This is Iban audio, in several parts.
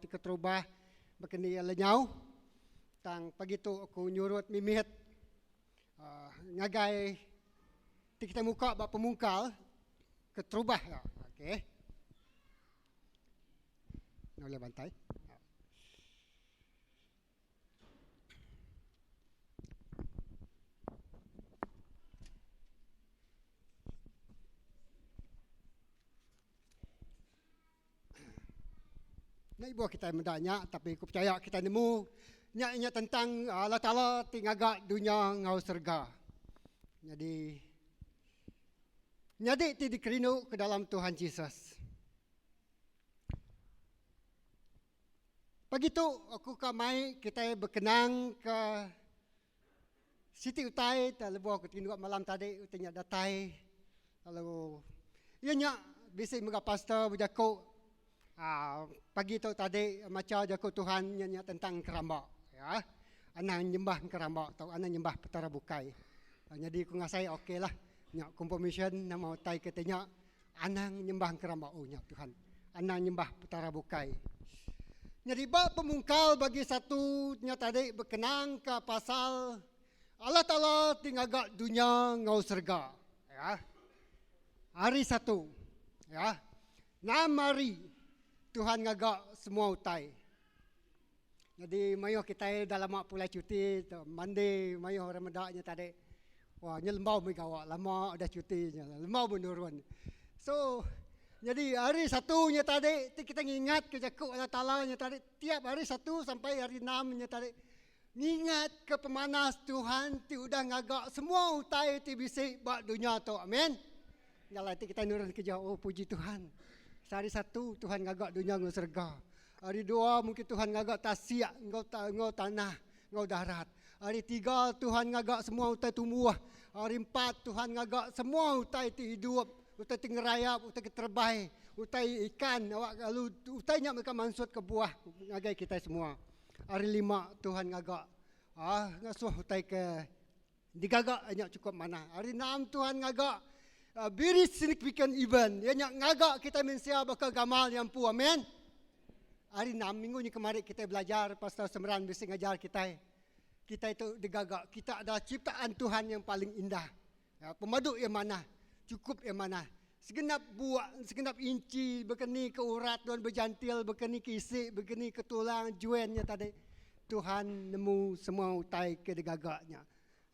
ti keterubah baka ni iya lenyau. Tang pagi tu aku nyurut mimit uhh ngagai ti kitai muka ba pemungkal keterubah iya. Okey. Ulih bantai. Enda ibuh kitai meda nya tapi ku pechaya kitai nemu nya inya tentang Allah Taala ti ngaga dunya enggau serega. Nyadi nyadi ti dikerindu ke dalam Tuhan Jesus. Pagi tu aku ka mai kitai bekenang ke siti utai te lebuh aku tinduk malam tadi utai nya datai lalu iya nya bisi mega pastor bejaku aaa pagi tu tadi macha jaku Tuhan nya nya tentang keramba ya anang nyembah keramba tau anang nyembah petara bukai. Nyadi ku ngasai ok lah nya confirmation nama utai ke ti nya. Anang nyembah engkeramba oh nya Tuhan. Anang nyembah petara bukai. Nyadi ba pemungkal bagi satu nya tadi bekenangka pasal Allah Taala ti ngaga dunya enggau serega. Ya. Hari satu. Ya. Enam hari Tuhan ngaga semua utai. Nyadi mayuh kitai dah lama pulai cuti tu mandi mayuh orang meda nya tadi. Wah nya lembau meh gawa lama udah cuti nya lembau meh nurun. So nyadi hari satu nya tadi ti kitai ngingat ke jaku Allah Taala nya tadi tiap hari satu sampai hari enam nya tadi ngingat ke pemanas Tuhan ti udah ngaga semua utai ti bisi ba dunya tu. Amen. Nya alai ti kitai nurun keja oh puji Tuhan. Sehari satu Tuhan ngaga dunya enggau serega. Hari dua mungkin Tuhan ngaga tasik enggau enggau tanah enggau darat. Hari tiga Tuhan ngaga semua utai tumbuh. Hari empat Tuhan ngaga semua utai ti idup, utai ti ngerayap, utai ke terebai, utai ikan awak lalu utai nya mega mansutka buah ngagai kitai semua. Hari lima Tuhan ngaga aaa ngasuh utai ke Digaga nya chukup manah. Hari enam Tuhan ngaga very significant event iya nya ngaga kitai mensia baka gamal iya empu. Amen. Hari enam minggu nya kemari kitai belajar Pastor Semeran bisi ngajar kitai. Kitai tu digaga kita adalah ciptaan Tuhan yang paling indah. Ya, pemadu iya manah, chukup iya manah. Segenap buak, segenap inci baka ni ke urat Tuhan bejantil, baka ni ke isi, baka ni ke tulang join nya tadi. Tuhan nemu semua utai ke digaga nya.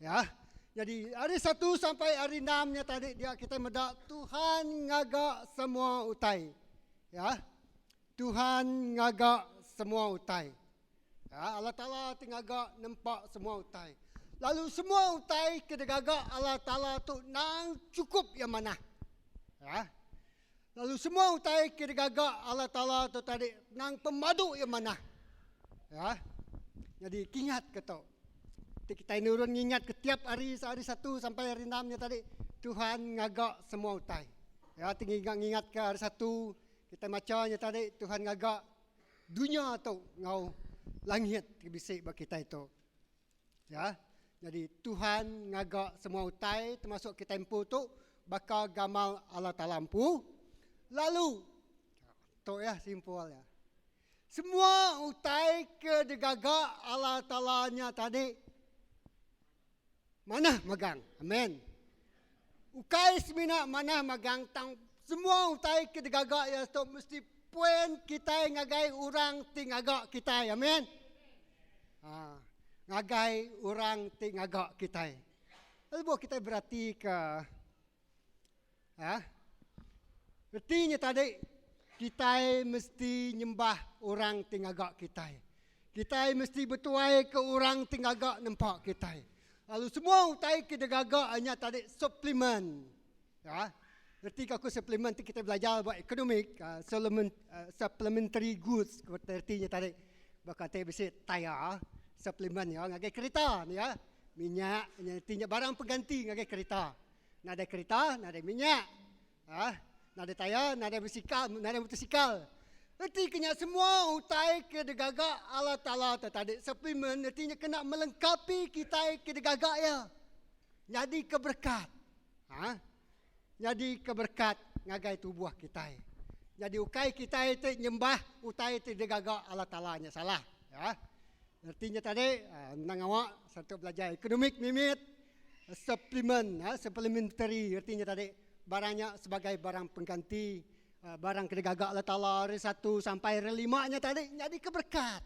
Ya. Jadi hari satu sampai hari enam nya tadi dia kita meda Tuhan ngaga semua utai. Ya. Tuhan ngaga semua utai. Ya, Allah Taala ti ngaga nempa semua utai. Lalu semua utai ke digaga Allah Taala tu nang chukup iya manah. Ya. Lalu semua utai ke digaga Allah Taala tu tadi nang pemadu iya manah. Ya. Jadi kingat ke tu. Ti kitai nurun ngingat ke tiap hari hari satu sampai hari enam nya tadi Tuhan ngaga semua utai. Ya, ti ngingat ngingat ke hari satu kitai macha nya tadi Tuhan ngaga dunya tu enggau langit ti bisi ba kitai tu. Ya. Nyadi Tuhan ngaga semua utai termasuk kitai empu tu baka gamal Allah Taala empu. Lalu tu ya simpul ya. Semua utai ke digaga Allah Taala nya tadi manah magang. Amen. Ukai semina manah magang tang semua utai ke digaga iya tu mesti point kitai ngagai orang ti ngaga kitai. Amen. Ha, ngagai orang ti ngaga kitai. Lebuh kitai beratika ha, reti nya tadi kitai mesti nyembah orang ti ngaga kitai. Kitai mesti betuai ke orang ti ngaga nempa kitai. Lalu semua utai ke digaga nya tadi suplemen. Ya. Reti ke aku suplemen ti kitai belajar ba ekonomik, uh, supplement, uh, supplementary goods ku reti nya tadi. Baka ti bisi tayar suplemen ya ngagai kereta ni ya. Minyak nya reti nya barang pengganti ngagai kereta. Nadai kereta, nadai minyak. Ha? Nadai tayar, nadai besikal, nadai motosikal. Reti ke nya semua utai ke digaga Allah Taala tu tadi suplemen reti nya kena melengkapi kitai ke digaga iya. Nyadi ke berkat. Ha? Nyadi ke berkat ngagai tubuh kitai. Nyadi ukai kitai ti nyembah utai ti digaga Allah Taala nya salah. Ya. Reti nya tadi endang ngawa sereta belajar ekonomik mimit supplement ha supplementary reti nya tadi barang nya sebagai barang pengganti barang ke digaga Allah Taala hari satu sampai hari lima nya tadi nyadi ke berekat.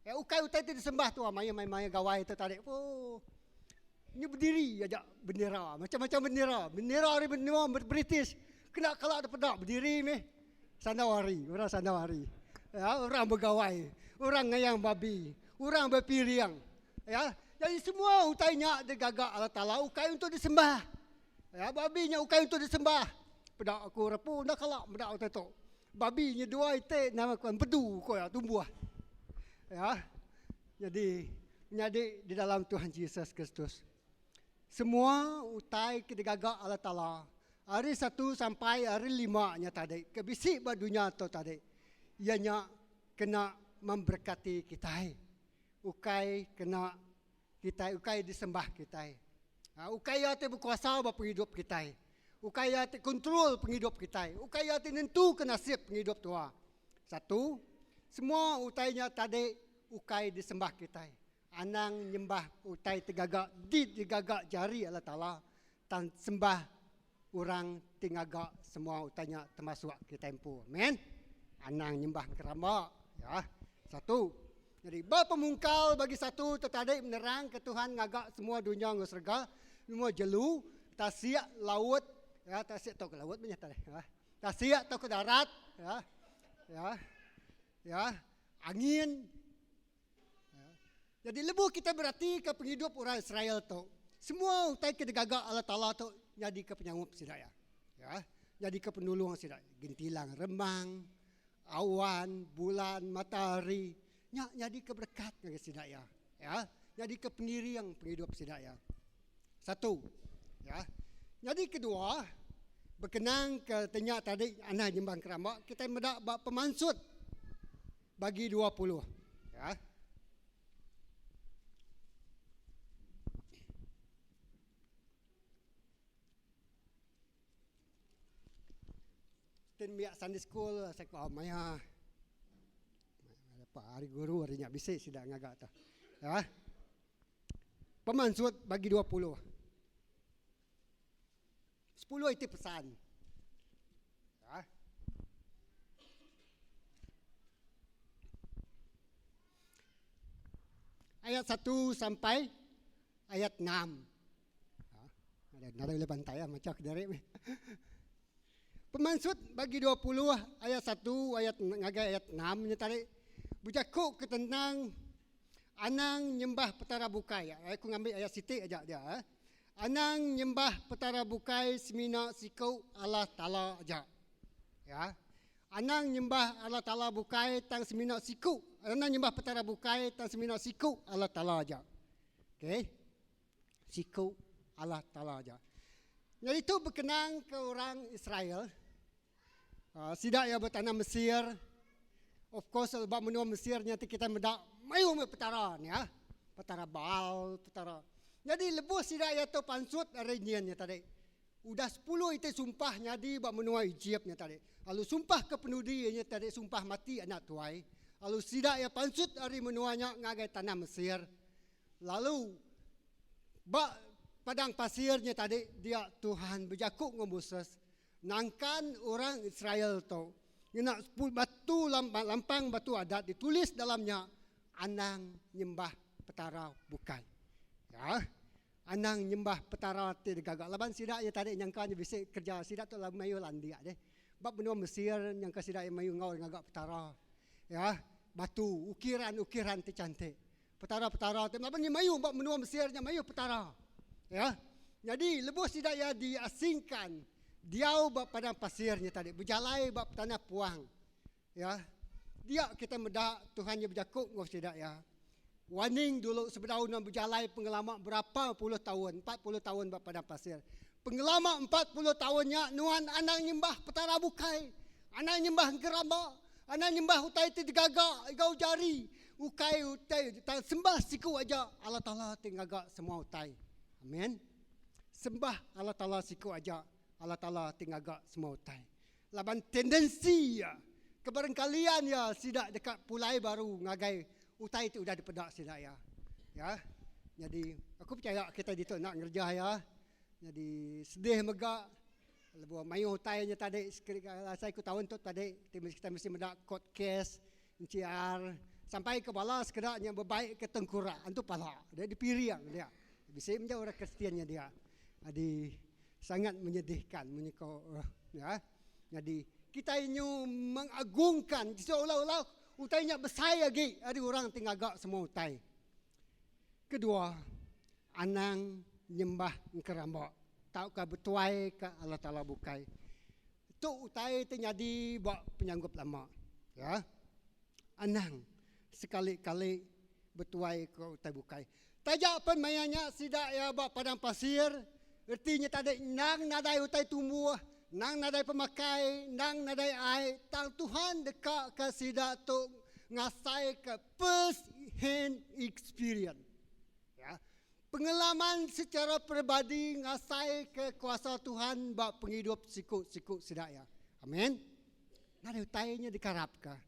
Ya ukai utai ti disembah tu maya maya gawai tu tadi. Oh. Nya bediri aja bendera, macam-macam bendera. Bendera ari menua British kena kala da peda bediri meh. Sandau hari, orang sandau hari. Ya, orang begawai, orang ngayang babi, orang bepiring. Ya, jadi semua utai nya digaga Allah Taala ukai untuk disembah. Ya, babi nya ukai untuk disembah. Peda aku repu enda kala meda utai tu. Babi nya dua iti nama ku empedu ko iya tumbuh. Ya. Nyadi menyadi di dalam Tuhan Jesus Kristus. Semua utai ke digaga Allah Taala hari satu sampai hari lima nya tadi ke bisi ba dunya tu tadi iya nya kena memberkati kitai. Ukai kena kitai ukai disembah kitai. Ha, ukai iya ti bekuasa ba pengidup kitai. Ukai iya ti kontrol pengidup kitai. Ukai iya ti nentuka nasib pengidup tua. Satu, semua utai nya tadi ukai disembah kitai. Anang nyembah utai ti gaga di digaga jari Allah Taala, tang sembah orang ti ngaga semua utai nya termasuk kitai empu. Amen. Anang nyembah ngeramba. Ya. Satu. Jadi ba pemungkal bagi satu tu tadi menerang ke Tuhan ngaga semua dunya enggau serega, semua jelu, tasik, laut, ya tasik tau ke laut meh tadi. Ya. Tasik tau ke darat, ya. Ya. Ya, angin. Ya. Jadi lebuh kita berati ke pengidup orang Israel tu, semua utai ke digaga Allah Taala tu nyadi ke penyaup sida ya. Ya, nyadi ke penulung sida. Gentilang remang, awan, bulan, matahari, nya nyadi ke berkat ngagai sida ya. Ya, nyadi ke pengiring pengidup sida ya. Satu. Ya. Nyadi kedua, bekenang ke tenya tadi anah nyembang keramba, kitai meda ba pemansut bagi 20. Ya. Tin biak Sunday school saya ko maya apa hari guru hari nya bisi sida ngaga tu. Ya. Pemansut bagi 20. 10 iti pesan. Ya. Ayat 1 sampai ayat 6. Ha, nadai ulih bantai ah macha kediri meh. Pemansut bagi 20 ayat 1 ayat ngagai ayat 6 nya tadi bejaku ke tentang anang nyembah petara bukai. Aku ngambi ayat siti aja dia. Eh. Anang nyembah petara bukai semina siku Allah Taala aja. Ya. Anang nyembah Allah Taala bukai tang semina siku. Anang nyembah petara bukai tang semina siku Allah Taala aja. Okey. Siku Allah Taala aja. Jadi tu berkenang ke orang Israel. Uh, sida ia bertanah Mesir. Of course, ba menua Mesir nya ti kita meda mayuh meh petara ni ya. Petara Baal, petara. Jadi lebuh sida ia tu pansut ari nyin nya tadi. Udah 10 iti sumpah nyadi ba menua Egypt nya tadi. Lalu sumpah ke penudi nya tadi sumpah mati anak tuai. Lalu sida ia pansut ari menua nya ngagai tanah Mesir. Lalu ba padang pasir nya tadi dia Tuhan bejaku enggau Moses nangkan orang Israel tu ngena batu lampang batu adat ditulis dalam nya anang nyembah petara bukai. Ya. Anang nyembah petara ti digaga laban sida nya tadi nyangka nya bisi kerja sida tu lalu mayuh landik deh. Ba menua Mesir nyangka sida iya mayuh enggau ngaga petara. Ya, batu ukiran-ukiran ti cantik. Petara-petara ti laban nya mayuh ba menua Mesir nya mayuh petara. Ya. Nyadi lebuh sida iya diasingkan diau ba padang pasir nya tadi bejalai ba tanah puang. Ya. Dia kita meda Tuhan nya bejaku enggau sida iya. Warning dulu sebedau nuan bejalai pengelama berapa puluh taun, 40 taun ba padang pasir. Pengelama 40 taun nya nuan anang nyembah petara bukai, anang nyembah engkeramba, anang nyembah utai ti digaga enggau jari, Ukai utai tang sembah siku aja Allah Taala ti ngaga semua utai. Amen. Sembah Allah Taala siku aja Allah Taala ti ngaga semua utai. Laban tendensi iya, kebarengkalian iya sida deka pulai baru ngagai utai ti udah dipeda sida iya. Ya. Nyadi aku pechaya kitai ditu enda ngereja iya. Nyadi sedih mega lebuh mayuh utai nya tadi sekali asai ku taun tu tadi ti kitai mesti meda court case NCR sampai ke bala sekeda nya bebai ke tengkurak antu pala dia dipiring dia. Bisi mega orang Kristian nya dia. Adi sangat menyedihkan munyi ko ya. Nyadi kitai nyu mengagungkan seolah-olah utai nya besai agi ari orang ti ngaga semua utai. Kedua, anang nyembah engkeramba tauka betuai ka Allah Taala bukai. Tu utai ti nyadi ba penyanggup lama. Ya. Anang sekali-kali betuai ke utai bukai. Taja pen maya nya sida iya ba padang pasir, reti nya tadi endang nadai utai tumbuh, endang nadai pemakai, endang nadai ai, tang Tuhan deka ke sida tu ngasaika first hand experience. Ya. Pengalaman secara peribadi ngasaika kuasa Tuhan ba pengidup siku-siku sida iya. Amen. Nadai utai nya dikarapka.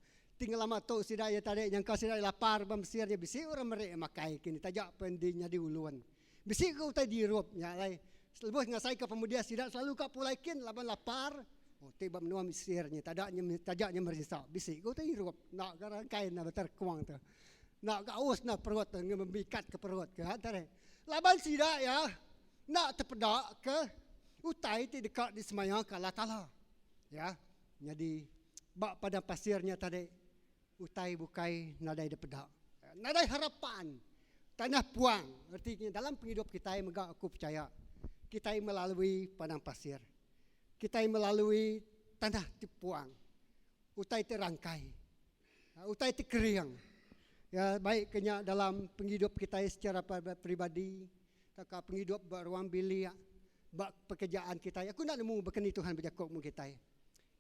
Ti ngelama tu sida iya tadi nyangka sida iya lapar ba Mesir nya bisi orang meri iya makai kini taja pen di nyadi ulun. Bisi ke utai diirup nya alai lebuh ngasaika pemedih sida selalu ka pulai kin laban lapar. Oh ti ba menua Mesir nya tada nya taja nya merinsa bisi ke utai irup enda ga rangkai enda beter kuang tu. Enda ga aus enda perut tu ngembikat ke perut ke tadi. Laban sida iya enda tepeda ke utai ti deka disemaya ke Allah Taala. Ya. Nyadi ba padang pasir nya tadi utai bukai nadai dipeda. Nadai harapan. Tanah puang reti nya dalam pengidup kitai mega aku pechaya kitai melalui padang pasir. Kitai melalui tanah ti puang. Utai ti rangkai. Utai ti kering. Ya baik ke nya dalam pengidup kitai secara peribadi tauka pengidup ba ruang bilik, ba pekerjaan kitai. Aku enda nemu baka ni Tuhan bejaku mung kitai.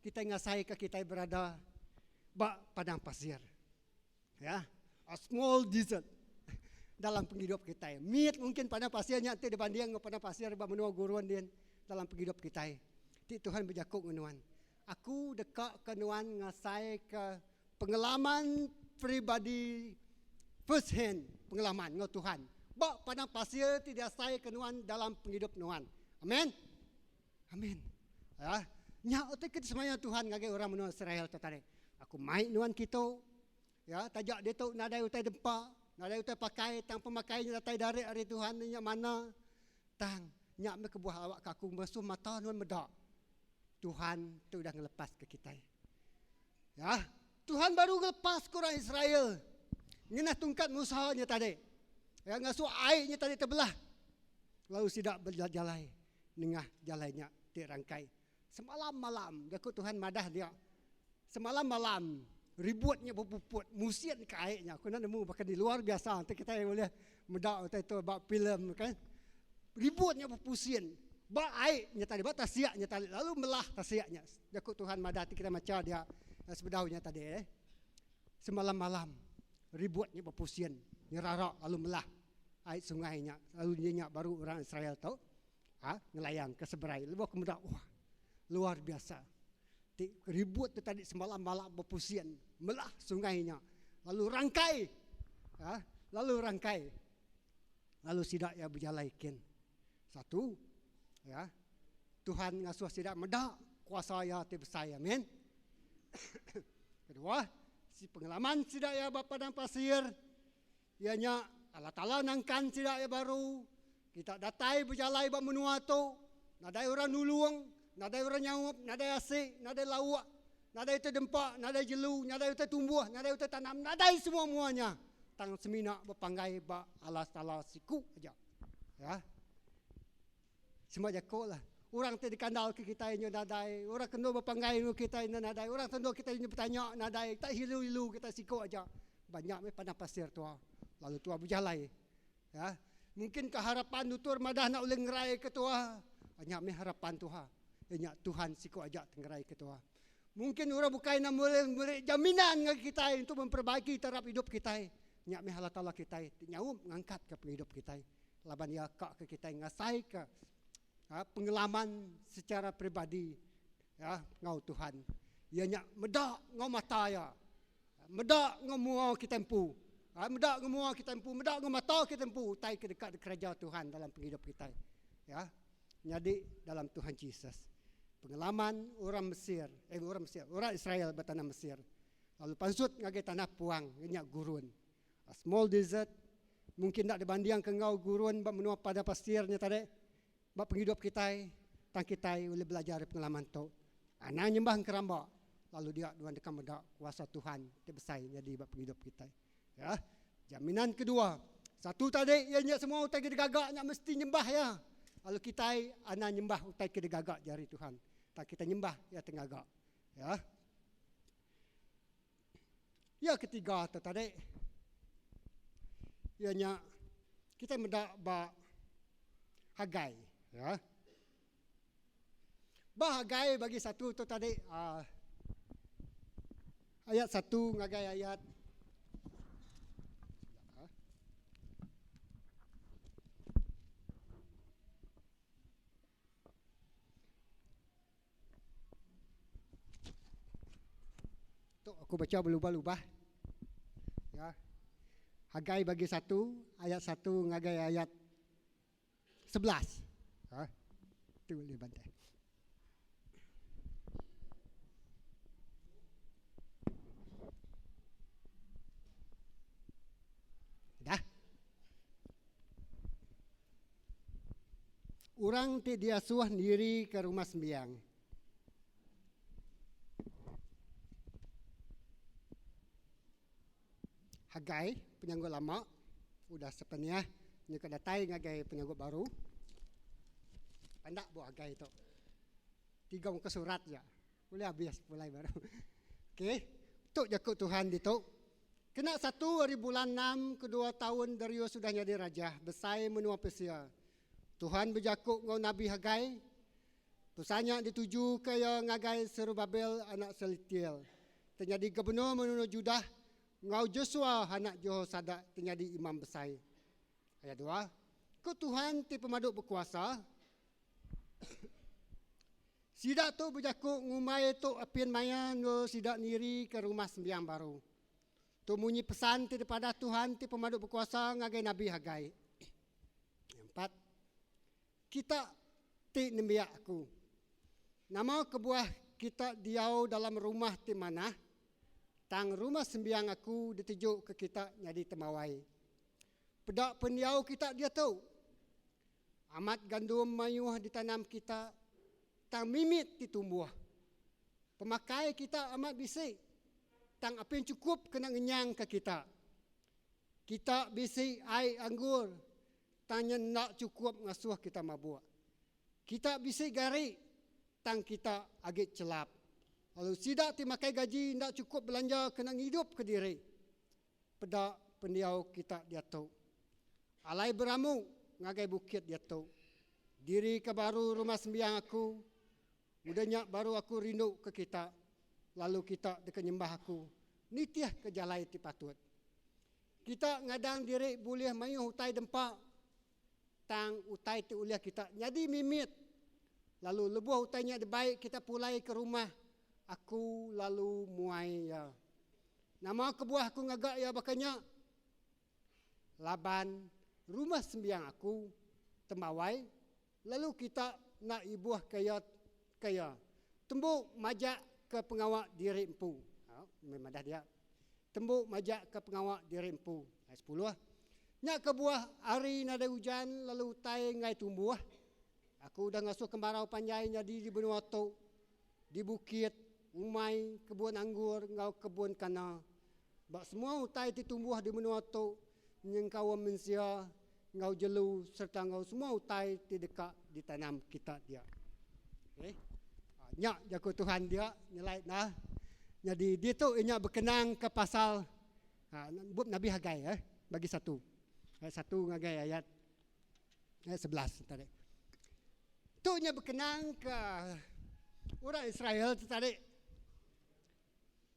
Kitai ngasaika kitai berada ba padang pasir. Ya, a small desert dalam pengidup kitai. Mit mungkin padang pasir nya ti dibanding enggau padang pasir ba menua gurun din dalam pengidup kitai. Ti Tuhan bejaku enggau nuan. Aku deka ke nuan ngasaika pengalaman peribadi first hand pengalaman enggau Tuhan ba padang pasir ti diasaika nuan dalam pengidup nuan. Amen. Amen. Ya. Nya utai ke disemaya Tuhan ngagai orang menua Israel tu tadi. Aku mai nuan kitu. Ya, taja ditu nadai utai dempa, nadai utai pakai, tang pemakai nya datai dari ari Tuhan nya mana. Tang nya meh kebuah awak ke aku mesu mata nuan meda Tuhan ti udah ngelepaska kitai. Ya, Tuhan baru ngelepaska orang Israel ngenah tungkat Musa nya tadi. Ya, ngasuh ai nya tadi tebelah. Lalu sida bejalai nengah jalai nya ti rangkai. Semalam-malam jaku Tuhan madah dia. Semalam-malam ribut nya bepuput musin ke ai nya. Aku enda nemu baka ni luar biasa enti kitai ulih meda utai tu ba filem kan. Ribut nya bepusin ba ai nya tadi ba tasik nya tadi lalu melah tasik nya. Jaku Tuhan madah ti kitai macha dia sebedau nya tadi eh. Semalam-malam ribut nya bepusin nyerara lalu melah ai sungai nya lalu nya baru orang Israel tu ha ngelayang ke seberai lebuh aku meda wah luar biasa ti ribut tu tadi semalam malam bepusin melah sungai nya lalu rangkai ha lalu rangkai lalu sida iya bejalai kin satu ya Tuhan ngasuh sida meda kuasa iya ti besai amin kedua si pengalaman sida iya ba padang pasir Iya nya, Allah Taala nangkan sida iya baru, Kita datai bejalai ba menua tu, nadai orang nulung, nadai orang nyaup, nadai asi, nadai lauk, nadai utai dempa, nadai jelu, nadai utai tumbuh, nadai utai tanam, nadai semua-mua nya, tang semina bepanggai ba Allah Taala siku aja. Ya. Sema jaku lah. Orang ti dikandalka kitai nya nadai, orang ke endur bepanggai enggau kitai nya nadai, orang ke endur kitai nya betanya nadai, tak ilu-ilu kitai siku aja. Ba nya meh padang pasir tua lalu tua bejalai. Ya. Mungkin ke harapan lutur madah enda ulih ngeraika tua. Nya meh harapan tuha. Iya nya Tuhan siku aja ti ngeraika tua. Mungkin orang bukai enda ulih meri jaminan ngagai kitai untuk memperbaiki taraf idup kitai. Nya meh Allah Taala kitai ti nyaup ngangkatka pengidup kitai. Laban iya ka ke kitai ngasaika pengalaman secara peribadi. Ya, enggau Tuhan. Iya nya meda enggau mata iya. Meda enggau mua kita empu. Ha, meda enggau mua kita empu, meda enggau mata kita empu utai ke deka dikereja Tuhan dalam pengidup kitai. Ya. Nyadi dalam Tuhan Jesus. Pengalaman orang Mesir, eh orang Mesir, orang Israel ba tanah Mesir. Lalu pansut ngagai tanah puang, iya nya gurun. A small desert mungkin enda dibandingka enggau gurun ba menua padang pasir nya tadi. Ba pengidup kitai, tang kitai ulih belajar ari pengalaman tu. Anang nyembah engkeramba, lalu dia nuan deka meda kuasa Tuhan ti besai nyadi ba pengidup kitai. Ya. Jaminan kedua, satu tadi iya nya semua utai ke digaga nya mesti nyembah iya. Lalu kitai anang nyembah utai ke digaga jari Tuhan. Tang kitai nyembah iya ti ngaga. Ya. Iya ketiga tu tadi iya nya kitai meda ba Hagai ya. Ba Hagai bagi satu tu tadi uh, ayat satu ngagai ayat Tu aku baca belubah-lubah. Ya. Hagai bagi satu, ayat satu ngagai ayat 11. Ha. Tu boleh bantai. Dah. Orang ti diasuh nirika rumah sembiang. Hagai, penyanggup lama, udah sepeniah nyuka datai ngagai penyanggup baru. Pandak buah Hagai tu. Tiga muka surat ja. Ulih abis pulai baru. Okey, tu jaku Tuhan ditu. Kena satu ari bulan enam kedua taun Darius udah nyadi rajah besai menua Persia. Tuhan bejaku enggau Nabi Hagai. Pesan nya ditujuka iya ngagai Serubabel anak Selitiel, ti nyadi gubernur menua Judah, enggau Josua anak Jehosadak ti nyadi imam besai. Ayat dua, Ku Tuhan ti Pemadu Bekuasa, Sida tu bejaku ngumbai tu apin maya endur sida nirika rumah sembiang baru. Tu munyi pesan ti dipadah Tuhan ti Pemadu Bekuasa ngagai Nabi Hagai. Empat, Kita ti nembiak aku. Nama kebuah kita diau dalam rumah ti manah, tang rumah sembiang aku ditejuka kita nyadi tembawai? Peda pendiau kita diatu. Amat gandum mayuh ditanam kita, tang mimit ti tumbuh. Pemakai kita amat bisi, tang apin chukup kena ngenyangka kita. Kita bisi ai anggur, tang nya enda chukup ngasuh kita mabuk. Kita bisi gari, tang kita agi chelap. Lalu sida ti makai gaji enda chukup belanja kena ngidupka diri. Peda pendiau kita diatu. Alai beramu ngagai bukit diatu. Diri ke baru rumah sembiang aku. Udah nya baru aku rindu ke kita, lalu kita deka nyembah aku nitih ke jalai ti patut. Kita ngadang diri bulih mayuh utai dempa, tang utai ti ulih kita nyadi mimit. Lalu lebuh utai nya dibai kita pulai ke rumah, aku lalu muai iya. Nama kebuah aku ngaga iya baka nya? Laban rumah sembiang aku tembawai, lalu kita enda ibuhka iya ke iya. Tembu majak ke pengawa diri empu. Au, meh madah dia. Tembu majak ke pengawa diri empu. Ayat 10. Nya kebuah hari nadai ujan lalu utai enggai tumbuh. Aku udah ngasuh kemarau panjai nyadi di benua tu. Di bukit, umai, kebun anggur enggau kebun kana. Ba semua utai ti tumbuh di menua tu nyengkaum mensia enggau jelu sereta enggau semua utai ti deka ditanam kita dia. Okay. Nya jaku Tuhan dia nyelai nah. Nyadi ditu inya bekenang ke pasal ha, bup Nabi Hagai eh bagi satu. Ayat satu ngagai ayat ayat 11 tadi. Tu nya bekenang ke orang Israel tu tadi.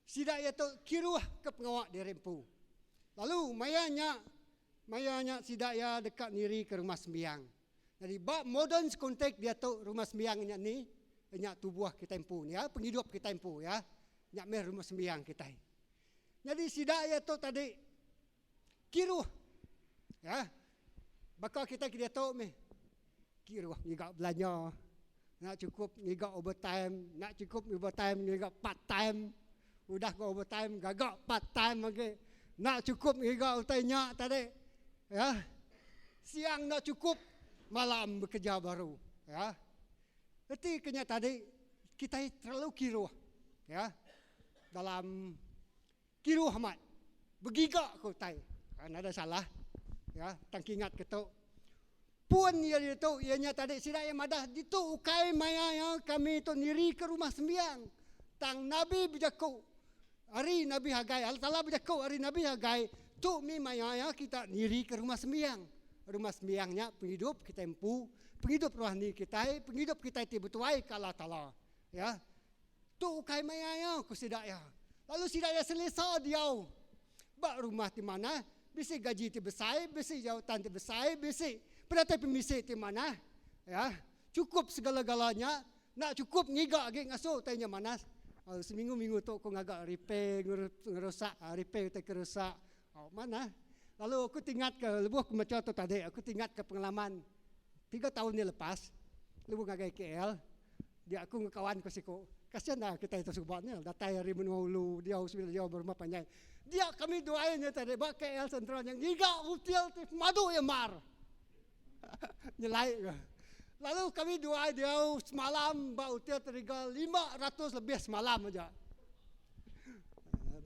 Sida iya tu kiruh ke pengawa diri empu. Lalu maya nya maya nya sida iya deka niri ke rumah sembiang. Jadi ba modern konteks diatu rumah sembiang nya ni. Nya tubuh kitai empu ya, pengidup kitai empu ya. Nya meh rumah sembiang kitai. Nyadi sida iya tu tadi kiruh ya. Baka kitai ke diatu meh kiruh ngiga belanja enda chukup ngiga overtime, enda chukup overtime ngiga part time. Udah ga overtime gaga part time agi. Enda chukup ngiga utai nya tadi ya. Siang enda chukup malam bekerja baru ya. Reti ke nya tadi kitai terlalu kiruh ya dalam kiruh amat begiga ke utai nadai salah ya tang kingat ke tu pun iya ditu iya nya tadi sida iya madah ditu ukai maya iya kami tu niri ke rumah sembiang tang nabi bejaku ari nabi Hagai Allah Taala bejaku ari nabi Hagai tu mih maya iya kita niri ke rumah sembiang. Rumah sembiang nya pengidup kitai empu, pengidup rohani kitai, pengidup kitai ti betuai ke Allah Taala. Ya. Tu ukai maya iya ku sida iya. Lalu sida iya selesa diau ba rumah ti manah, bisi gaji ti besai, bisi jawatan ti besai, bisi penatai pemisi ti manah. Ya. Chukup segala-gala nya, enda chukup ngiga agi ngasuh utai nya manas. Seminggu-minggu tu aku ngaga repair ngerusak repair utai ke rusak. Manah. Lalu aku tingat ke lebuh aku macha tu tadi aku tingat ke pengalaman tiga taun ti lepas lebuh ngagai KL dia aku enggau kawan ku siku. Kasian dah kitai tu suba nya datai ari menua ulu diau semina diau ba rumah panjai. Dia kami duai nya tadi ba KL Sentral nya ngiga hotel ti pemadu iya mar. Nyelai ke. Lalu kami duai diau semalam ba hotel teriga 500 lebih semalam aja.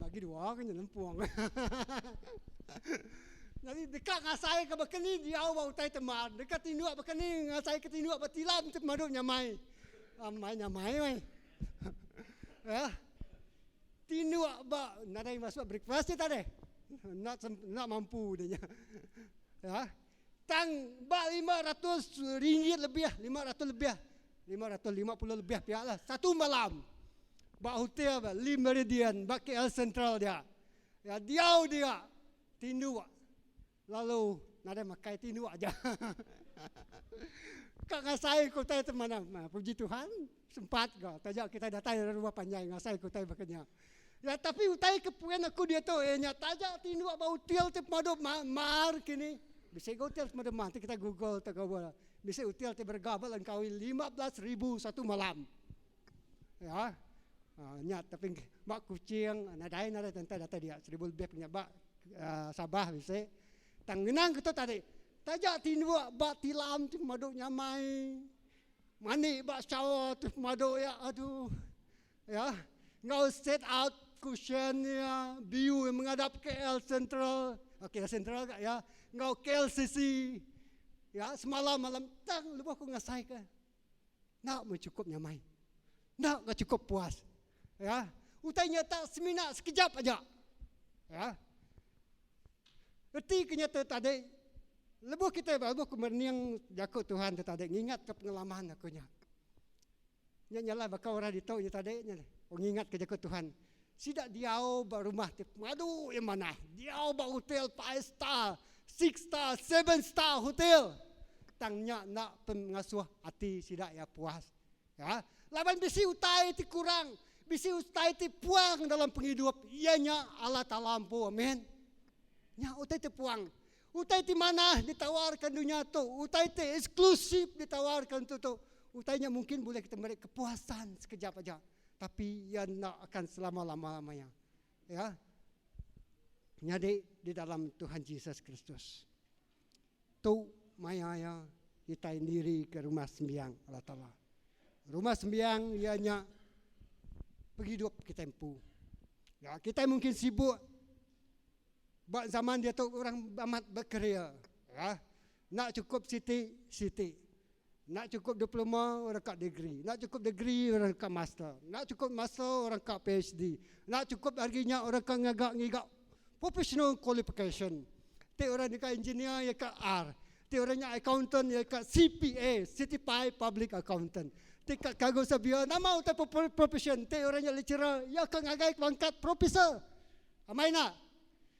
Bagi dua ke nya lempung. Jadi deka ngasai ke baka ni diau ba utai temar, deka tinduk baka ni ngasai ke tinduk ba tilam ti pemadu nyamai. Amai nyamai weh. Ya. Tinduk ba nadai masuk breakfast dia tadi. Enda enda mampu dia nya. Ya. Tang ba RM500 lebih, 500 lebih, 550 lebih pia lah satu malam ba hotel ba Le Meridien ba KL Sentral dia. Ya diau dia tinduk lalu nadai makai tinduk aja. Ka ngasai ke utai tu manah. Puji Tuhan sempat ga taja kitai datai ari rumah panjai ngasai ke utai baka nya. Ya tapi utai ke puan aku diatu iya nya taja tinduk ba hotel ti pemadu mar kini. Bisi ga hotel pemadu mar ti kita google tauka ba bisi hotel ti berega ba Langkawi 15,000 satu malam. Ya. Nya tapi ba Kuching nadai nadai tentai datai dia seribu lebih nya ba Sabah bisi. Tang ngenang ke tu tadi taja tinduk ba tilam ti pemadu nyamai mandi ba shower ti pemadu iya aduh. Ya, enggau set out cushion ya, view yang menghadap KL Sentral, oh, KL Sentral ka ya, enggau KLCC. Ya, semalam malam tang lebuh aku ngasai ke. Enda meh cukup nyamai. Enda ga cukup puas. Ya, utai nya tak semina sekejap aja. Ya. Reti ke nya tu tadi lebuh kita lebuh aku merening jaku Tuhan tu tadi ngingatka pengalaman aku nya. Nya nyala baka orang ditu nya tadi nya ngingatka jaku Tuhan. Sida diau ba rumah ti pemadu iya manah. Diau ba hotel five star, six star, seven star hotel. Tang nya enda pen ngasuh ati sida iya puas. Ya, laban bisi utai ti kurang, bisi utai ti puang dalam pengidup iya nya Allah Taala empu. Amen. Nya utai ti puang. Utai ti manah ditawarka dunya tu, utai ti eksklusif ditawarka tu tu. Utai nya mungkin bulih kita meri kepuasan sekejap aja, tapi iya enda akan selama-lama-lamanya. Ya. Nyadi di dalam Tuhan Jesus Kristus. Tu maya iya kitai nirika rumah sembiang Allah Taala. Rumah sembiang iya nya pengidup kitai empu. Ya, kitai mungkin sibuk Ba zaman diatu orang amat bekeria. Ya. Enda chukup siti, siti. Enda chukup diploma, orang ka degree. Enda chukup degree, orang ka master. Enda chukup master, orang ka PhD. Enda chukup ari nya, orang ka ngaga ngiga professional qualification. Ti orang deka engineer, iya ka R. Ti orang nya accountant, iya ka CPA, Certified Public Accountant. Ti ka kagu sabia, nama utai profession. Ti orang nya lecturer, iya ka ngagai pangkat professor. Amai enda?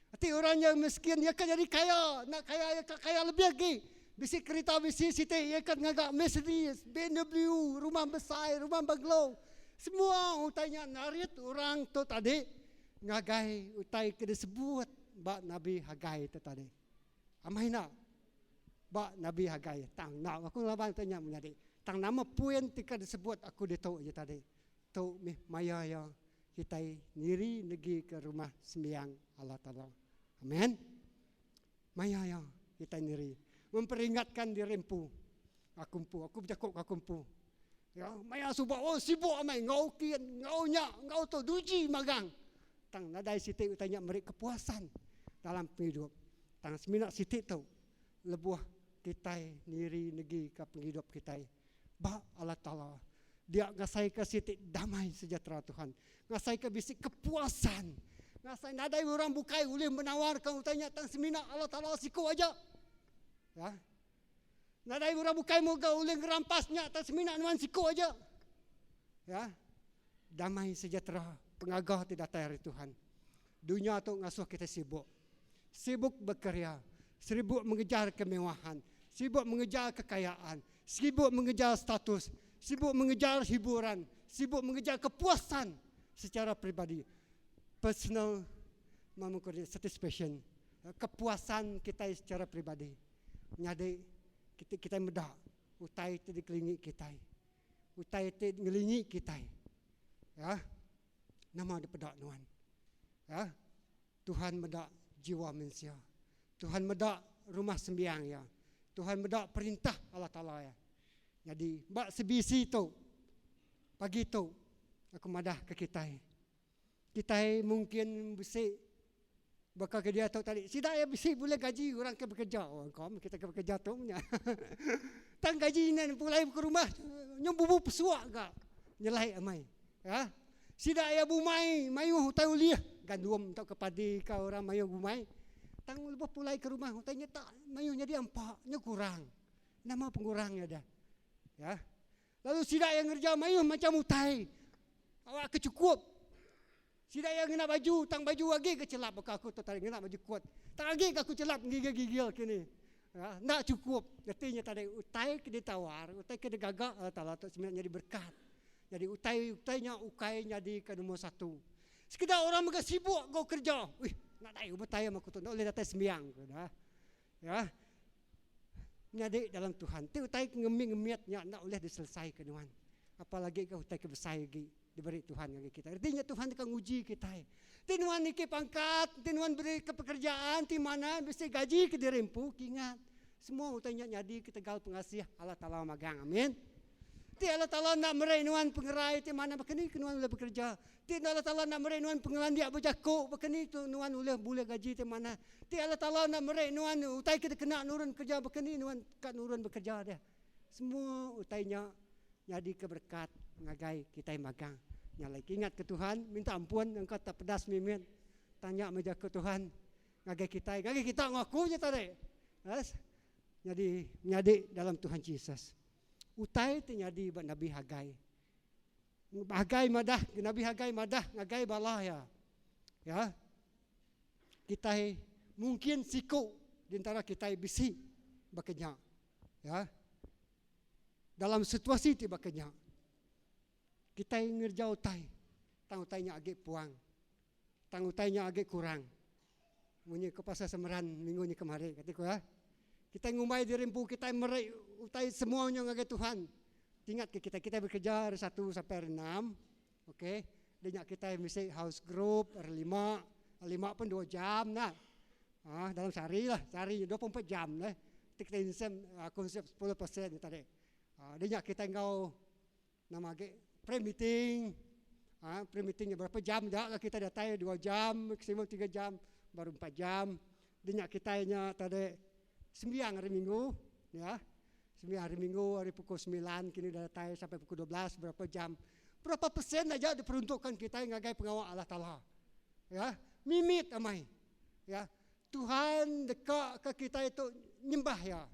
Enti orang nya miskin, iya ka nyadi kaya. Enda kaya, iya ka kaya lebih agi. Bisi kerita bisi siti iya kan ngaga Mercedes, BMW, rumah besai, rumah banglo. Semua utai nya narit orang tu tadi ngagai utai ke disebut ba Nabi Hagai tu tadi. Amai enda ba Nabi Hagai. Tang enda aku ngelaban utai nya menyadi. Tang nama poin ti ka disebut aku ditu aja tadi. Tu mih maya iya kitai niri negi ke rumah sembiang Allah Taala. Amen. Maya iya kitai niri memperingatkan diri empu. Aku empu, aku bejaku ke aku empu. Ya, maya suba oh sibuk amai enggau kin, enggau nya, enggau tu duji magang. Tang nadai siti utai nya meri kepuasan dalam pengidup. Tang semina siti tu lebuh kitai niri negi ke pengidup kitai ba Allah Taala. Dia ngasaika siti damai sejahtera Tuhan. Ngasaika bisi kepuasan. Ngasai nadai orang bukai ulih menawarka utai nya tang semina Allah Taala siku aja. Ya. Nadai orang bukai mega ulih ngerampas nya tang semina nuan siku aja. Ya. Damai sejahtera pengaga ti datai ari Tuhan. Dunya tu ngasuh kitai sibuk. Sibuk bekeria, sibuk mengejar kemewahan, sibuk mengejar kekayaan, sibuk mengejar status, sibuk mengejar hiburan, sibuk mengejar kepuasan secara peribadi. Personal satisfaction, kepuasan kitai secara peribadi. Nyadi kitai meda utai ti dikelingi kitai. Utai ti ngelingi kitai. Ya. Nama dipeda nuan? Ya. Tuhan meda jiwa mensia. Tuhan meda rumah sembiang iya. Tuhan meda perintah Allah Taala iya. Nyadi ba CBC tu pagi tu aku madah ke kitai. Kitai mungkin bisi baka ke diatu tadi sida iya bisi bulih gaji orang ke bekerja. Oh engka meh kita ke bekerja tu nya. Tang gaji nya pulai ke rumah nyau bubu pesuak ga nyelai amai. Ya. Sida iya bumai mayuh utai ulih gandum tauka padi ka orang mayuh bumai. Tang lebuh pulai ke rumah utai nya tak mayuh nyadi ampa nya kurang. Nama pengurang iya dah. Ya. Lalu sida iya ngereja mayuh macam utai awak ke chukup. Sida iya ngena baju tang baju agi ke chelap baka aku tu tadi ngena baju kot. Tang agi ke aku chelap gigil-gigil kini. Ya, enda chukup. Reti nya tadi utai ke ditawar, utai ke digaga Allah Taala tu semina nyadi berkat. Nyadi utai utai nya ukai nyadi ke nombor satu. Sekeda orang mega sibuk enggau kereja. Uih, nadai utai aku tu enda ulih datai sembiang ku dah. Ya. Menyadi dalam Tuhan. Ti utai ke ngemit-ngemit nya enda ulih diselesaika nuan. Apalagi ke utai ke besai agi diberi Tuhan ngagai kitai. Reti nya Tuhan deka nguji kitai. Ti nuan niki pangkat, ti nuan beri ke pekerjaan ti manah, bisi gaji ke diri empu, kingat semua utai nya nyadi ketegal pengasih Allah Taala magang. Amin. Ti Allah Taala enda meri nuan pengerai ti manah baka ni ke nuan ulih bekereja? Ti Allah Taala enda meri nuan pengelandik bejaku baka ni tu nuan ulih bulih gaji ti manah? Ti Allah Taala enda meri nuan utai ke dikena nurun kereja baka ni nuan ka nurun bekereja deh? Semua utai nya nyadika berekat ngagai kitai magang. Nya alai kingatka Tuhan, minta ampun engka tak pedas mimit. Tanya meh jaku Tuhan ngagai kitai, ngagai kita enggau aku nya tadi. Yes. Nyadi menyadi dalam Tuhan Jesus. Utai ti nyadi ba Nabi Hagai. Hagai madah, Nabi Hagai madah ngagai bala iya. Ya. Kitai mungkin siku di antara kitai bisi baka nya. Ya. Dalam situasi ti baka nya. Kitai ngereja utai tang utai nya agi puang. Tang utai nya agi kurang. Munyi ko pasal semeran minggu nya kemari kati ko ya. Kitai ngumbai diri empu kitai meri utai semua nya ngagai Tuhan. Tingat ke kitai kitai bekerja hari satu sampai hari enam. Okey. Dia nya kitai bisi house group hari lima. Hari lima pun dua jam nah. Ha, dalam sehari lah, sehari 24 jam lah. Kita insem konsep 10% tadi. Ha, dia nya kitai enggau Nama agi pre meeting ha pre meeting nya berapa jam ja ka kitai datai dua jam maksimum tiga jam baru empat jam di nya kitai nya tadi sembiang hari minggu ya sembiang hari minggu ari pukul semilan kini dah datai sampai pukul 12 berapa jam berapa persen aja diperuntukkan kitai ngagai pengawa Allah Taala ya mimit amai ya Tuhan deka ke kitai tu nyembah iya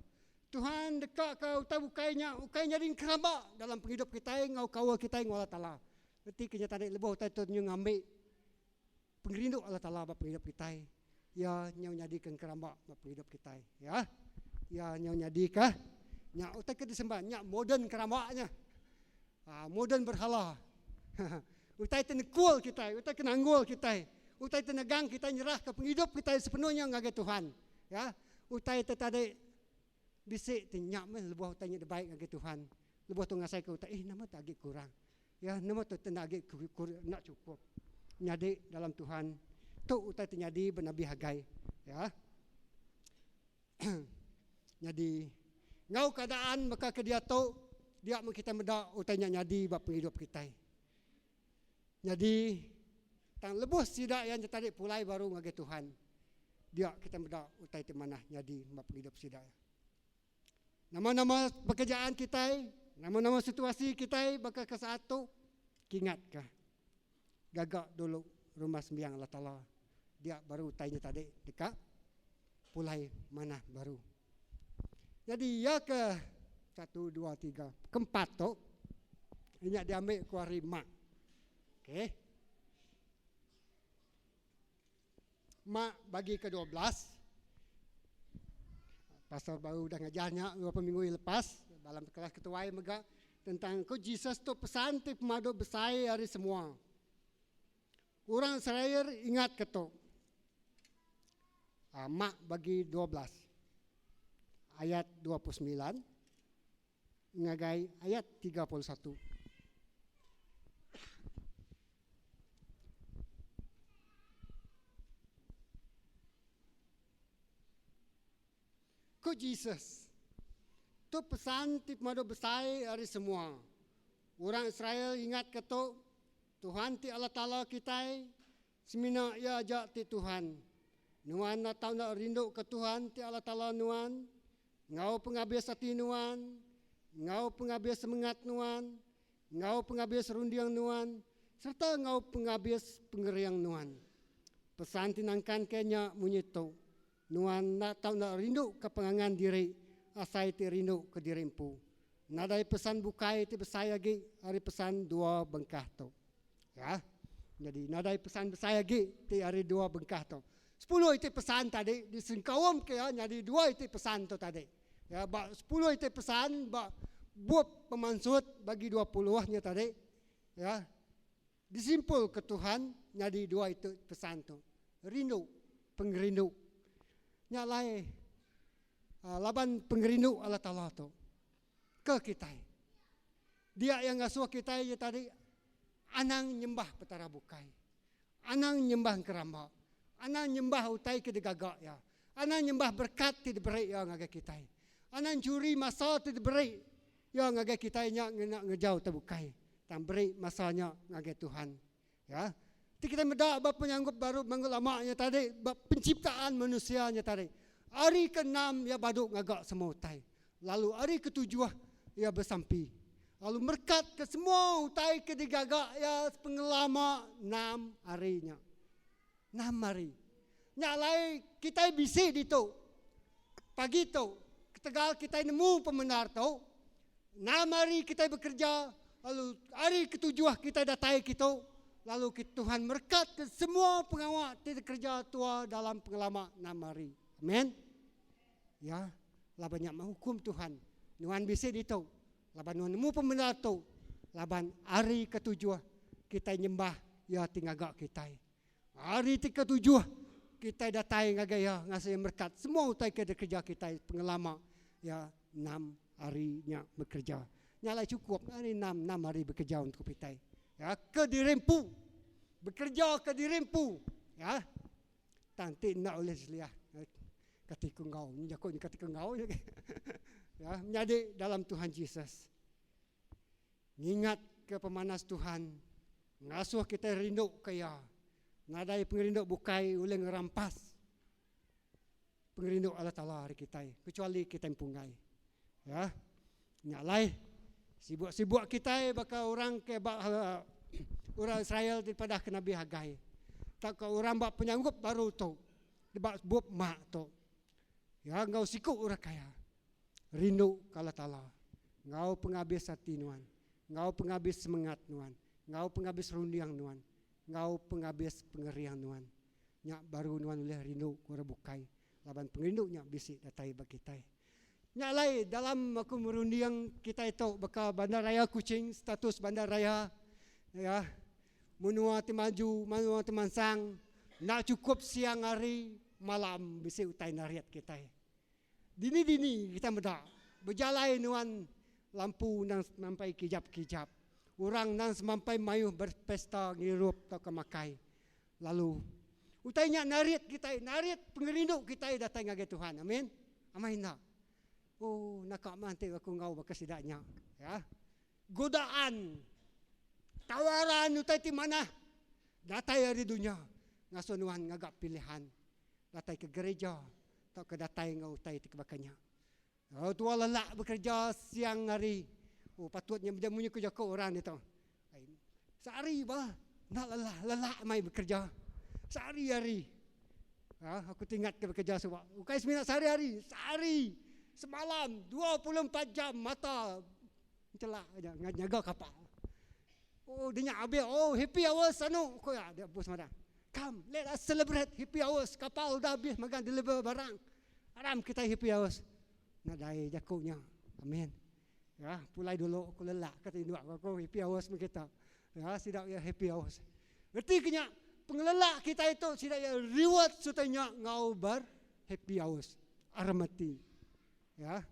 Tuhan deka ke utai bukai nya ukai nyadi engkeramba dalam pengidup kitai enggau kaul kitai enggau Allah Taala. Reti ke nya tadi lebuh utai tu nyu ngambi pengerindu Allah Taala ba pengidup kitai, iya nyau nyadi ke engkeramba ba pengidup kitai. Ya. Iya nyau nyadika nya utai ke disembah nya moden keramba nya. Ha, moden berhala. utai ti nekul kitai, utai ke nanggul kitai, utai ti negang kitai nyerahka pengidup kitai sepenuhnya ngagai Tuhan. Ya, utai ti tadi bisi ti nya meh lebuh utai nya dibai ngagai Tuhan. Lebuh tu ngasaika utai, eh nama tu agi kurang. Ya, nama tu enda agi enda chukup. Nyadi dalam Tuhan tu utai ti nyadi ba Nabi Hagai. Ya. Nyadi enggau keadaan baka ke diatu, dia meh kitai meda utai nya nyadi ba pengidup kitai. Nyadi tang lebuh sida iya nya tadi pulai baru ngagai Tuhan, dia kitai meda utai ti manah nyadi ba pengidup sida iya. Nama-nama pekerjaan kitai, nama-nama situasi kitai baka ke saat tu, kingatka gaga dulu rumah sembiang Allah Taala dia baru utai nya tadi deka pulai manah baru. Nyadi iya ke satu dua tiga keempat tu inya diambi ku ari mak. Okey. Mak bagi ke 12. Pastor baru udah ngajar nya beberapa minggu yang lepas dalam kelas ketuai mega tentang ku Jesus tu pesan ti pemadu besai ari semua. Orang Israel ingat ke tu. Ah, mak bagi 12 ayat 29 ngagai ayat 31. Ku Jesus, Tu pesan ti pemadu besai ari semua. Orang Israel ingatka tu, Tuhan ti Allah Taala kitai, Semina Iya aja ti Tuhan. Nuan enda tau enda rinduka Tuhan ti Allah Taala nuan, enggau pengabis ati nuan, enggau pengabis semengat nuan, enggau pengabis runding nuan, sereta enggau pengabis pengering nuan. Pesan ti nangkanka nya munyi tu, Nuan enda tau enda rinduka pengangan diri asai ti rinduka diri empu. Nadai pesan bukai ti besai agi ari pesan dua bengkah tu. Ya. Nyadi nadai pesan besai agi ti ari dua bengkah tu. Sepuluh iti pesan tadi disengkaum ke iya nyadi dua iti pesan tu tadi. Ya ba sepuluh iti pesan ba bup pemansut bagi 20 nya tadi ya disimpul ke Tuhan nyadi dua iti pesan tu. Rindu, pengerindu. Nya alai laban pengerindu Allah Taala tu ke kitai. Dia iya ngasuh kitai iya tadi anang nyembah petara bukai. Anang nyembah engkeramba. Anang nyembah utai ke digaga iya. Anang nyembah berekat ti diberi iya ngagai kitai. Anang churi masa ti diberi iya ngagai kitai nya ngena ngereja utai bukai. Tang beri masa nya ngagai Tuhan. Ya. Ti kitai meda ba penyanggup baru manggu lama nya tadi ba penciptaan manusia nya tadi. Hari ke enam iya badu ngaga semua utai. Lalu hari ke tujuh iya besampi. Lalu merekat ke semua utai ke digaga iya sepengelama enam hari nya. Enam hari. Nya alai kitai bisi ditu pagi tu ketegal kitai nemu pemendar tu. Enam hari kitai bekereja lalu hari ketujuh kitai datai kitu lalu Tuhan merekatka semua pengawa ti dikereja tua dalam pengelama enam hari. Amen. Ya, laban nya meh hukum Tuhan. Nuan bisi ditu laban nuan nemu pemendar tu laban hari ketujuh kitai nyembah Iya ti ngaga kitai. Hari ti ketujuh, kitai datai ngagai Iya ngasuh Iya merekat semua utai ke dikereja kitai pengelama Iya enam hari nya bekereja. Nya alai chukup hari enam enam hari bekereja untuk kitai. Ya, ke diri empu. Bekereja ke diri empu. Ya. Tang ti enda ulih seliah. Kati ku enggau, ni jaku ni kati ku enggau. Ya, menyadi dalam Tuhan Jesus. Ngingatka pemanas Tuhan ngasuh kitai rinduka Iya. Nadai pengerindu bukai ulih ngerampas pengerindu Allah Taala ari kitai kecuali kitai empu enggai. Ya. Nya alai sibuk-sibuk kitai baka orang ke ba orang Israel ti dipadahka Nabi Hagai tauka orang ba penyanggup baru tu ba bup Mak tu. Ya enggau siku orang kaya. Rindu ke Allah Taala enggau pengabis ati nuan, enggau pengabis semengat nuan, enggau pengabis runding nuan, enggau pengabis pengering nuan. Nya baru nuan ulih rindu ke orang bukai laban pengerindu nya bisi datai ba kitai. Nya alai dalam aku merunding kitai tu baka Bandaraya Kuching status bandaraya ya menua ti maju menua ti mansang enda chukup siang hari malam bisi utai narit kitai. Dini dini kita meda bejalai nuan lampu endang semampai kijap kijap. Orang endang semampai mayuh berpesta ngirup tauka makai. Lalu utai nya narit kitai narit pengerindu kitai datai ngagai Tuhan. Amin. Amai enda. Oh naka meh enti aku enggau baka sida nya. Ya. Godaan tawaran utai ti manah datai ari dunya ngasuh nuan ngaga pilihan datai ke gereja tauka datai enggau utai ti ke baka nya. Oh tua lelak bekereja siang hari. Oh patut nya meda munyi ku jaku orang ditu. Sehari bah enda lelah lelak mai bekereja. Sehari hari. Ha aku ti ingat ke bekereja suba. Ukai semina sehari hari, sehari semalam 24 jam mata enchelak aja nyaga kapal. Oh dia nya abih oh happy hours anu ku iya dia bos madah. Come let us celebrate happy hours kapal udah abih magang deliver barang. Aram kitai happy hours. Nadai jaku nya. Amin. Ya, pulai dulu aku lelak ke tinduk aku happy hours meh kita. Ya, sida iya happy hours. Reti ke nya pengelelak kitai tu sida iya reward sereta nya enggau ber happy hours. Aram ati. Ya.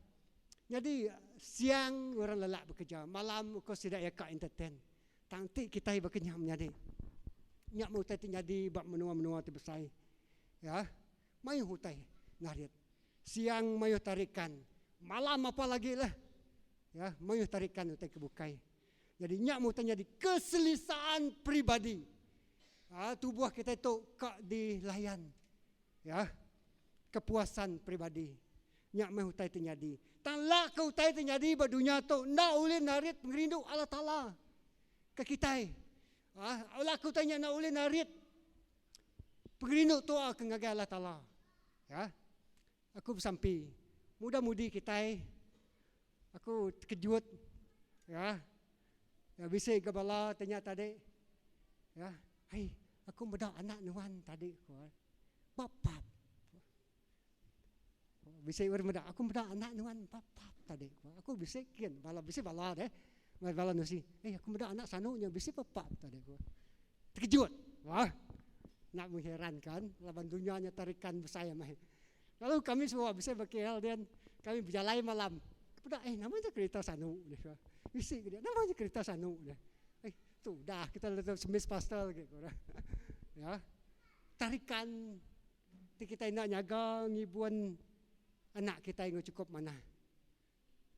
Nyadi siang orang lelak bekerja, malam ukur sida iya ka entertain. Tang ti kitai baka nya menyadi. Nya meh utai ti nyadi ba menua-menua ti besai. Ya. Mayuh utai narit. Siang mayuh tarikan, malam apa lagi lah. Ya, mayuh tarikan utai ke bukai. Jadi nya meh utai nyadi keselisaan peribadi. Ha, tubuh kitai tu ka dilayan. Ya. Kepuasan peribadi. Nya meh utai ti nyadi. Tang la ke utai ti nyadi ba dunya tu enda ulih narit pengerindu Allah Taala ke kitai. Ha, la ke utai nya enda ulih narit pengerindu tua ke ngagai Allah Taala. Ya. Aku besampi mudah-mudi kitai aku tekejut ya. Ya bisi ga bala ti nya tadi. Ya, ai aku meda anak nuan tadi ku. Ba pub. Bisi orang meda aku meda anak nuan ba pub tadi ku. Aku bisi kin bala bisi bala deh. Bala nusi, eh aku meda anak sanu nya bisi ba pub tadi ku. Tekejut. Wah. Nak mengherankan laban dunya nya tarikan besai amai. Lalu kami semua bisi ba KL din, kami bejalai malam. Peda eh nama nya kerita sanu deh. Bisi ke dia, nama nya kerita sanu deh. Eh tu dah kita lalu semis pastor lagi ku orang. Ya. Tarikan ti kitai enda nyaga ngibun anak kitai enggau chukup manah.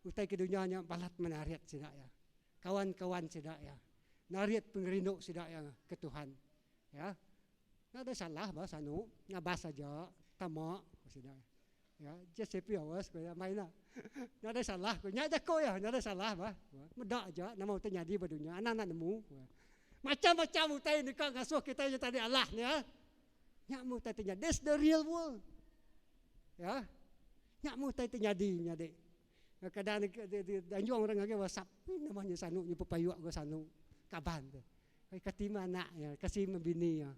Utai ke dunya nya balat menarit sida iya. Kawan-kawan sida iya. Narit pengerindu sida iya ke Tuhan. Ya. Nadai salah ba sanu, ngabas aja, tama ku sida. Ya, just happy hours ku iya mai nya. Nadai salah ku nya jaku iya, nadai salah ba. Meda aja nama utai nyadi ba dunya, anang enda nemu. Macam-macam utai deka ngasuh kitai nya tadi alah nya. Nya meh utai ti nyadi. That's the real world. Ya. Nya meh utai ti nyadi menyadi. Kadang danjung orang ngagai WhatsApp, nama nya sanu nya pepayuk ko sanu kaban tu. Ai kati meh anak iya, kasi meh bini iya.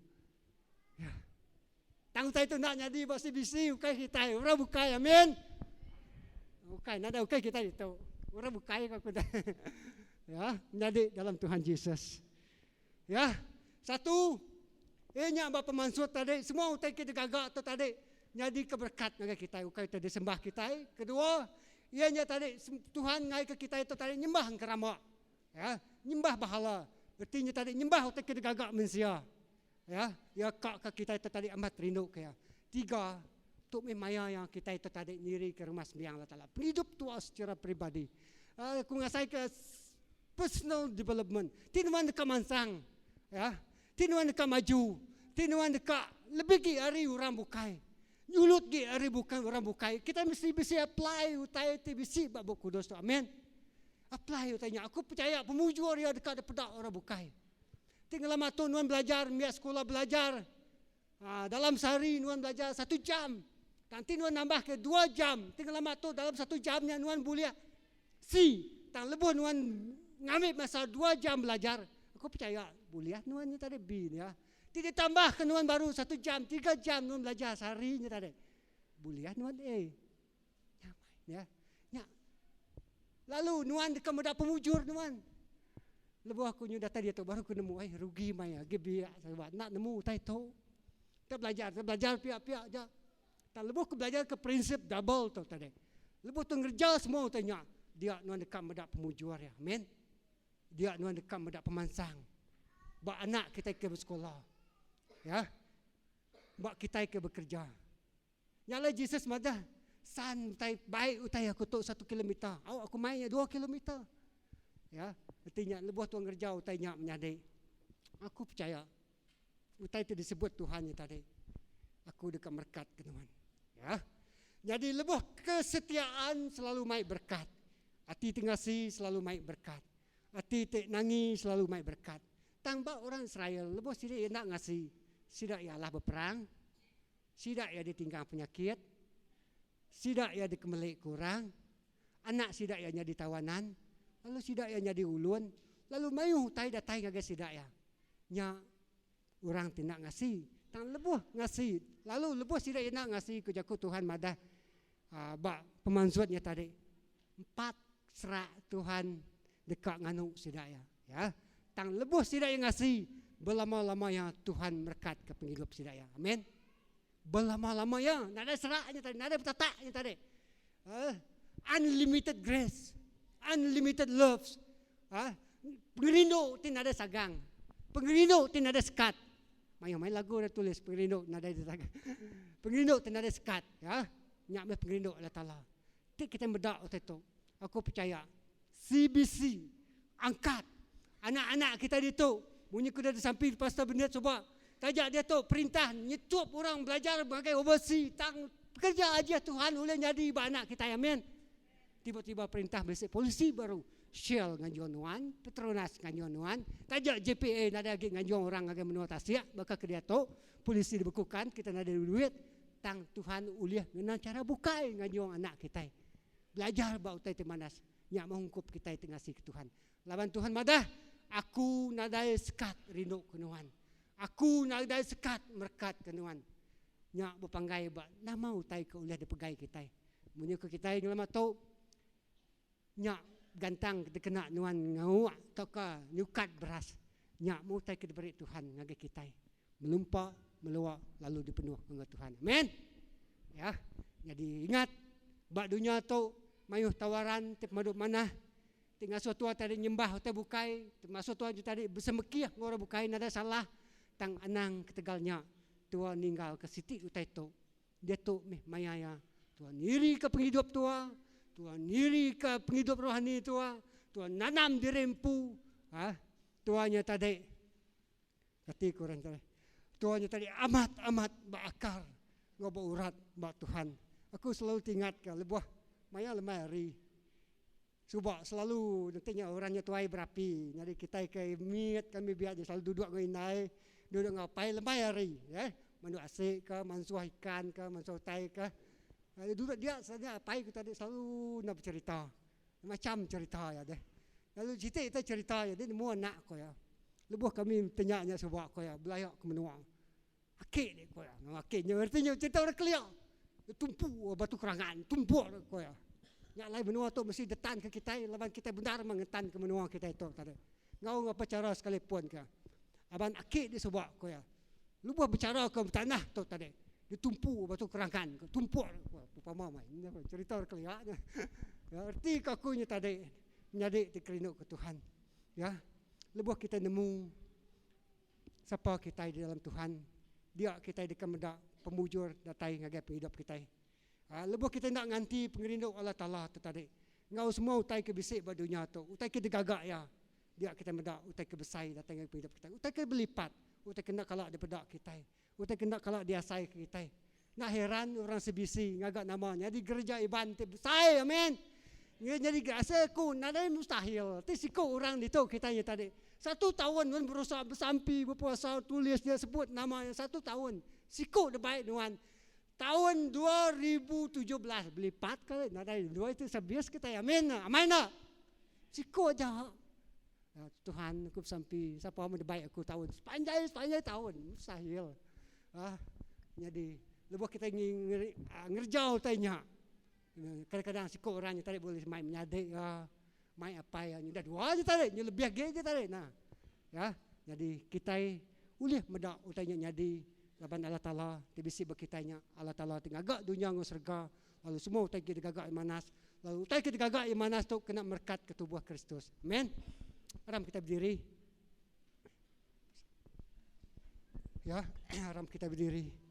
Ya. Tang utai tu enda nyadi ba CBC ukai kitai, orang bukai. Amin. Ukai nadai ukai kitai ditu. Orang bukai ko aku Ya, menyadi dalam Tuhan Jesus. Ya. Satu, iya nya ba pemansut tadi, semua utai ke digaga tu tadi nyadika berekat ngagai kitai, ukai utai disembah kitai. Kedua, iya nya tadi Tuhan ngaika kitai tu tadi nyembah engkeramba. Ya, nyembah bahala. Reti nya tadi nyembah utai ke digaga mensia. Ya, iya ka ke kitai tu tadi amat rindu ke iya. Tiga, tu meh maya iya kitai tu tadi nirika rumah sembiang Allah Taala. Pengidup tua secara peribadi. Aku ngasaika personal development. Ti nuan deka mansang, ya. Ti nuan deka maju, ti nuan deka lebih gi ari orang bukai. Nyulut gi ari bukan orang bukai. Kitai mesti bisi apply utai ti bisi ba Bup Kudus tu. Amen. Apply utai nya. Aku pechaya pemujur iya deka dipeda orang bukai. Ti ngelama tu nuan belajar mia sekula belajar Ha, dalam sehari nuan belajar satu jam. Tang ti nuan nambah ke dua jam, ti ngelama tu dalam satu jam nya nuan bulih C. Tang lebuh nuan ngambi masa dua jam belajar, aku pechaya bulih nuan nya tadi B nya. Ti ditambah ke nuan baru satu jam, tiga jam nuan belajar sehari nya tadi. Bulih nuan A. Nyamai nya. Lalu nuan deka meda pemujur nuan. Lebuh aku nyu datai diatu baru aku nemu ai rugi maya agi biak suba enda nemu utai tu. Ka belajar ka belajar pia-pia aja. Tang lebuh ke belajar ke prinsip double tu tadi. Lebuh tu ngereja semua utai nya dia nuan deka meda pemujur iya. Amen. Dia nuan deka meda pemansang ba anak kitai ke besekula. Ya. Ba kitai ke bekerja. Nya alai Jesus madah, San utai bai utai aku tu satu kilometer, au aku mai nya dua kilometer. Ya, reti nya lebuh tuan ngereja utai nya menyadi. Aku pechaya utai ti disebut Tuhan nya tadi, aku deka merekat ke nuan. Ya. Nyadi lebuh kesetiaan selalu mai berekat. Ati ti ngasi selalu mai berekat. Ati ti nangi selalu mai berekat. Tang ba orang Israel lebuh sida iya enda ngasi, sida iya alah beperang. Sida iya ditinggang penyakit, sida iya dikemelika orang, anak sida iya nyadi tawanan, lalu sida iya nyadi ulun, lalu mayuh utai datai ngagai sida iya. Nya orang ti enda ngasi. Tang lebuh ngasi, lalu lebuh sida iya enda ngasi ku jaku Tuhan madah ba pemansut nya tadi, empat serak Tuhan deka nganu sida iya. Ya. Tang lebuh sida iya ngasi, belama-lama iya Tuhan merekatka pengidup sida iya. Amen. Belama-lama iya, nadai serak nya tadi, nadai betatak nya tadi. Uh, unlimited grace, unlimited love. Uh, pengerindu ti nadai sagang. Pengerindu ti nadai sekat. Mayuh mai lagu dah tulis pengerindu nadai sagang. Pengerindu ti nadai sekat, ya. Nya meh pengerindu Allah Taala. Ti kitai meda utai tu, aku pechaya CBC angkat anak-anak kitai ditu munyi ku udah disampi Pastor Bernard suba taja diatu perintah nyetup orang belajar ngagai overseas tang pekerja ajih Tuhan ulih nyadi ba anak kitai amin. Tiba-tiba perintah bisi polisi baru Shell nganjung nuan, Petronas nganjung nuan, taja JPA nadai agi nganjung orang ngagai menua tasik baka ke diatu polisi dibekukan kita nadai duit tang Tuhan ulih ngena chara bukai nganjung anak kitai. Belajar ba utai ti manas nya meh ungkup kitai ti ngasika Tuhan. Laban Tuhan madah, Aku nadai sekat rinduka nuan. Aku nadai sekat merekatka nuan. Nya bepanggai ba nama utai ke ulih dipegai kitai. Munyi ku kitai ngelama tu, nya gantang dikena nuan ngauk tauka nyukat beras. Nya meh utai ke diberi Tuhan ngagai kitai. Melumpa, melua lalu dipenuh enggau Tuhan. Amen. Ya. Jadi ingat ba dunya tu mayuh tawaran ti pemadu manah ti ngasuh tua tadi nyembah utai bukai, ti ngasuh tua tadi besemekih enggau orang bukai nadai salah tang anang ketegal nya tua ninggalka siti utai tu. Diatu meh maya iya tua nirika pengidup tua, tua nirika pengidup rohani tua, tua nanam diri empu. Ha? Tua nya tadi Kati ku orang tadi. Tua nya tadi amat-amat beakar enggau beurat ba Tuhan. Aku selalu tingatka lebuh maya lemai hari suba selalu enti nya orang nya tuai berapi nyadi kitai ke mit kami biak nya selalu duduk enggau indai duduk enggau apai lemai hari eh manuk asi ka mansuh ikan ka mansuh utai ka duduk dia saja apai ku tadi selalu enda becerita. Macham cherita iya deh. Lalu siti te cherita iya deh nemu anak ko iya. Lebuh kami tenya nya suba ko iya belaya ke menua. Aki deh ko iya. Aki nya reti nya cherita orang kelia. Tumpu batu kerangan, tumpuk ko iya. Nya alai menua tu mesti detan ke kitai laban kitai bendar meh ngetan ke menua kitai tu tadi. Enggau apa chara sekalipun ke. Laban aki deh suba ko iya. Lebuh bechara ke tanah tu tadi ditumpu batu kerangkan ke tumpuk pama mai cherita orang kelia nya. Ya reti ke aku nya tadi menyadi ti kerindu ke Tuhan. Ya lebuh kitai nemu sapa kitai di dalam Tuhan dia kitai deka meda pemujur datai ngagai pengidup kitai. Ha lebuh kitai enda nganti pengerindu Allah Taala tu tadi enggau semua utai ke bisi ba dunya tu utai ke digaga iya Dia kitai meda utai ke besai datai ngagai pengidup kitai, utai ke belipat, utai ke enda kala dipeda kitai, utai ke enda kala diasaika kitai. Enda heran orang CBC ngaga nama nyadi gereja Iban ti besai. Amen. Nyadi asai aku nadai mustahil ti siku orang ditu kitai nya tadi. Satu taun nuan berusaha besampi bepuasa tulis dia sebut nama iya satu taun siku dibai nuan. Taun 2017 belipat kali nadai dua iti sebis kitai. Amin. Amai enda? Siku aja. Ya, Tuhan aku besampi sapa meh dibai aku taun sepanjai sepanjai taun mustahil. Ah, jadi lebuh kita ngereja utai nya kadang-kadang siku orang nya tadi boleh mai menyadi ka. Mai apai iya nyudah dua aja tadi, nyu lebih agi aja tadi. Nah. Ya, nyadi kitai ulih meda utai nya nyadi laban Allah Taala ti bisi ba kitai nya Allah Taala ti ngaga dunya enggau serega lalu semua utai ti digaga iya manas lalu utai ke digaga iya manas tu kena merekatka tubuh Kristus. Amen. Aram kitai bediri. Ya, aram kitai bediri.